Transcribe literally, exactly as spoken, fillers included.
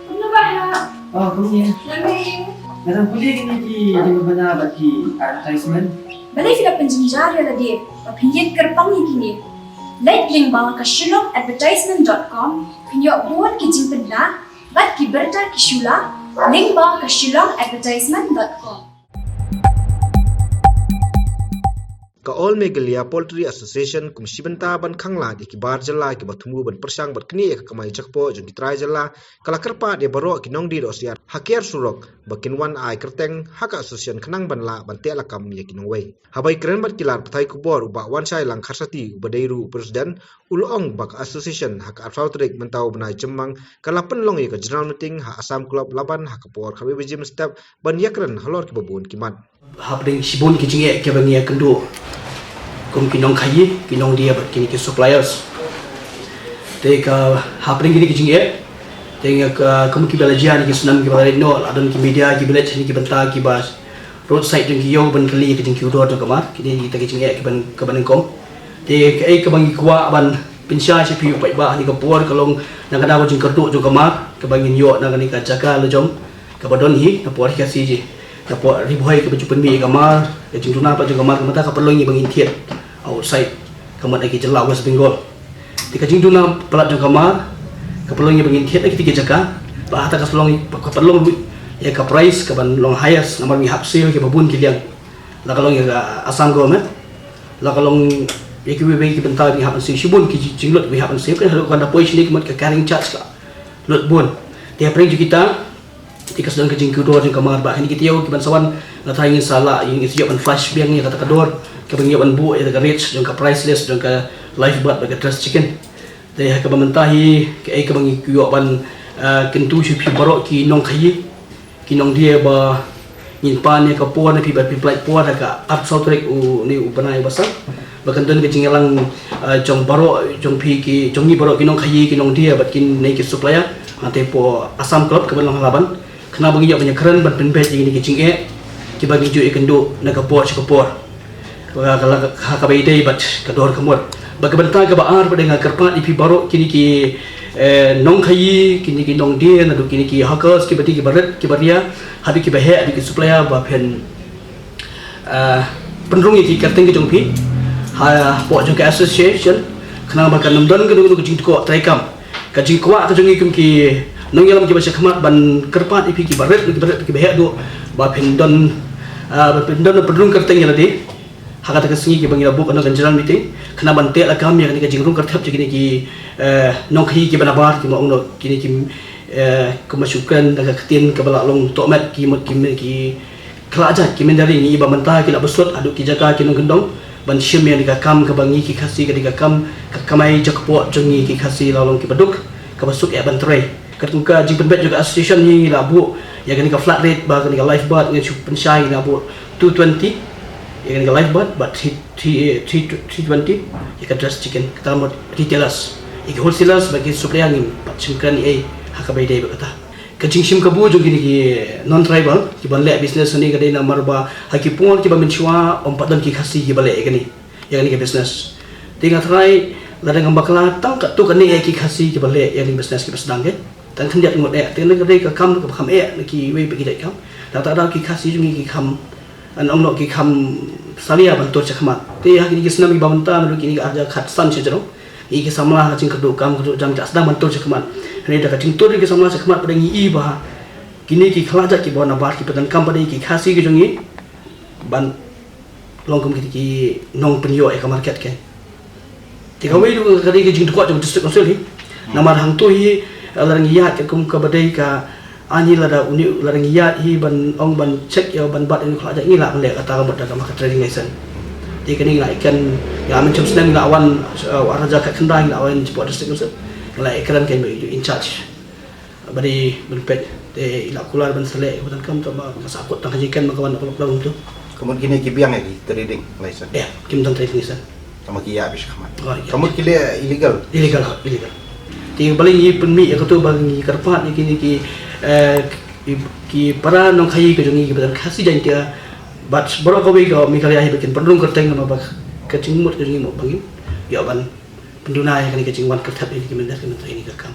Kumno ba ha? Oh, kumne. Nga dang pule kine ki jingpynbna bad ki advertisement. Balei phi la pynjynjar ïa lade ba phin ïeng kyrpang ïa kine? Leit lyngba ka shillong advertisement dot com, phin ïoh bun ki jingpynbna bad ki bynta ki shu la, lyngba ka shillong advertisement dot com. Ka All Meghalaya Poultry Association kum shi bynta ban khanglad ïa ki bar jylla kiba thmu ban pyrshang bad knieh ïa ka kamai jakpoh jong ki trai jylla, ka la kyrpad ïa baroh ki nongdie dohsiar ha kiar surok ba kin wan ai kyrteng ha ka association khnang ban lah ban teh lakam ïa ki nongwei. Haba ïakren bad ki lad pathai khubor u Bah Wanshai Langkharsati uba dei ruh u president, u la ong ba ka association ha ka arphew tarik mynta u bnai Jymmang ka la pynlong ïa ka general meeting ha Assam Club Laban ha ka por khatwei baje mynstep ban ïakren halor kiba bun ki mat. Hapdeng shibun ki jingeh kiba ngi ïakynduh kum ki nongkhaïi, ki nongdie bad kine ki suppliers. Te ka hapdeng kine ki jingeh, te nga ka kum kiba la jia ne ki snem kiba la leit noh, la don ki media kiba leit ne ki bynta kiba roadside jong ki ïew ban kylli ka jingkiew dor jong ka mar. Kine kita ki jingeh kiba, kiba nyngkong. Te kaei kaba ngi kwah ban pynshai sha phi u paidbah ha kane ka por ka long na ka daw ka jingkyrduh jong ka mar kaba ngin ïoh na kane ka jaka la jong kaba don hi na por hi ka C G, na por Ri Bhoi kaba ju pynmih ïa ka mar, ka jingduna palat jong ka mar ka mynta ka pynlong ïa ba ngin thied outside, ka mut na ki jylla West Bengal. Te ka jingduna palat jong ka mar ka pynlong ïa ba ngin thied na kita ki jaka, ba hata ka pynlong, ka pynlong ruh ïa ka price kaban long highest namar ngi hap siew ïa kiba bun ki liang. La ka long ïa ka Assam government, la ka long ïa kiwei kiwei ki bynta ba ngi hap ban siew, shibun ki jinglut ba ngi hap ban siew, kan haduh kan da poi shane ka mut ka carrying charge ka lut bun. Te hapdeng jong kita, te ka sdang ka jingkiew dor jong ka mar, ba kine ki taïew kiban sa wan, nga tharai ngin sa lah, ngin sa ïoh ban flash biang ïa kata ka dor kaba ngi ïoh ban buh ïa ka rate jong ka price list jong ka live bird bad ka dressed chicken. Te ha kaba mynta hi kaei kaba ngi ïoh ban, ah, kyntu sha phi baroh ki nongkhaïi, ki nongdie ba ngin pan ïa ka por na phi ba phi pynlait por ha ka arphew tarik u ne u bnai ba san, ba kan don ka jingïalang, ah, jong baroh jong phi ki, jong ngi baroh ki nongkhaïi, ki nongdie bad kine ki supplier hangtei hapoh Assam Club kaba long ha Laban. Khnang ba ngin ïoh ban ïakren ban pynbeit ïa kine ki jingeh kiba ngi ju ïakynduh na ka por sha ka por. Ba ka la ha kaba ïadei bad ka dor ka mut. Bad ka bynta kaba ar ba dei nga kyrpad ïa phi baroh kine ki, eh, nongkhaïi, kine ki nongdie, naduh kine ki hawkers, kiba dei kiba rit, kiba ria, haduh kiba heh, haduh ki supplier ba phin, eh, pynrung ïa ki kyrteng ki jong phi hapoh jong ka association, khnang ba kan ym don kano kano ka jingtkuh treikam. Ka jingkwah ka jong ngi kum ki nongïalam kiba sha khmat ban kyrpad ïa phi kiba rit, kiba rit, kiba heh duh, ba phin don, ah, ba phin don pynrung kyrteng ïa lade ha kata ka sngi kiba ngi la buh kano ka general meeting, khnang ban teh lakam ïa kane ka jingrung kyrthep jong kine ki, eh, nongkhaïi kiba nabar, ki ma ong noh kine ki, eh, kumba shu kren da ka ktien kaba la long tohmet, ki mut ki, ki khlajat, ki mynder ri, ngi i ba mynta ki la bsut haduh ki jaka ki nongkyndong ban shim ïa kane ka kam kaba ngi ki Khasi ka dei ka kam ka kamai jakpoh jong ngi ki Khasi la long kiba duk, kaba suk eh ban trei. Katkum ka jingpynbeit jong ka association ngi la buh ïa kane ka flat rate ba kane ka live bird ngi shu pynshai ngi la buh two twenty ïa kane ka live bird, bad three, three, three, three twenty ïa ka dressed chicken. Kata mut retailers, ïa ki wholesalers bad ki supplier ngim pat shym kren ei ha kaba ïadei bad kata. Ka jingshim kabu jong kine ki non-tribal kiban leh business hangne ka dei namar ba ha ki por kiba mynshuwa ym pat don ki Khasi kiba leh ïa kane, ïa kane ka business. Te nga tharai lada ngam bakla tang katto katne eh ki Khasi kiba leh ïa kane ka business kiba sdang, ke tang khyndiat ngut eh. Te kane ka dei ka kam kaba kham eh na kiwei pat ki jait kam. Lada daw ki Khasi jong ngi ki kham, ngan ong noh, ki kham salia ban tur sha khmat. Te ha kine ki snem kiba mynta naduh kine ki arhajar khatsan sha jrong, ngi ki samla ha ka jingkyrduh kam kyrduh jam ki la sdang ban tur sha khmat. Hangne da ka jingtur ki samla sha khmat pat ngi i ba kine ki khlajat kiba nabar kiba donkam pat ki Khasi ki jong ngi ban long kum kine ki nongpynïoh ïa ka market, ke. Te kawei ruh ka dei ka jingdukot jong ka District Council hi. Namar hangto hi, eh, lada ngi ïaid katkum kaba dei ka aiñ hi, lada une, lada ngi ïaid hi ban ong ban check ïa ban bat ïa une u khlajat, ngi lah ban leh kata ka mut da ka market trading license. Te kane ngi la ïakren, ïa, mynshem snem ngi la wan, eh, arhajar khatkhyndai ngi la wan shapoh District Council. Ngi la ïakren kane bad i in charge ba dei ban peit, te i la kular ban sa leh ïa ka bynta kam, te ba ka sahkut tang ha jingkren ba ka wan na ka lockdown tu. Ka mut kine ki biang ïa ki trading license? Ïa, kim don trading license. Tang ba ki ïaid beit sha khmat. Oh, ïa. Ka mut ki leh illegal? Illegal, illegal. Te balei ngi pynmih ïa katu, ba ngi kyrpad ïa kine ki, eh, ki, ki para nongkhaïi ka jong ngi kiba don Khasi Jaiñtia bad baroh kawei ka Meghalaya hi ba kin pynrung kyrteng namar ba ka jingmut ka jong ngi mo ba ngin ïoh ban pynduna ïa kane ka jingwan kyrthep ïa kine ki mynder ki mynder ïa kane ka kam.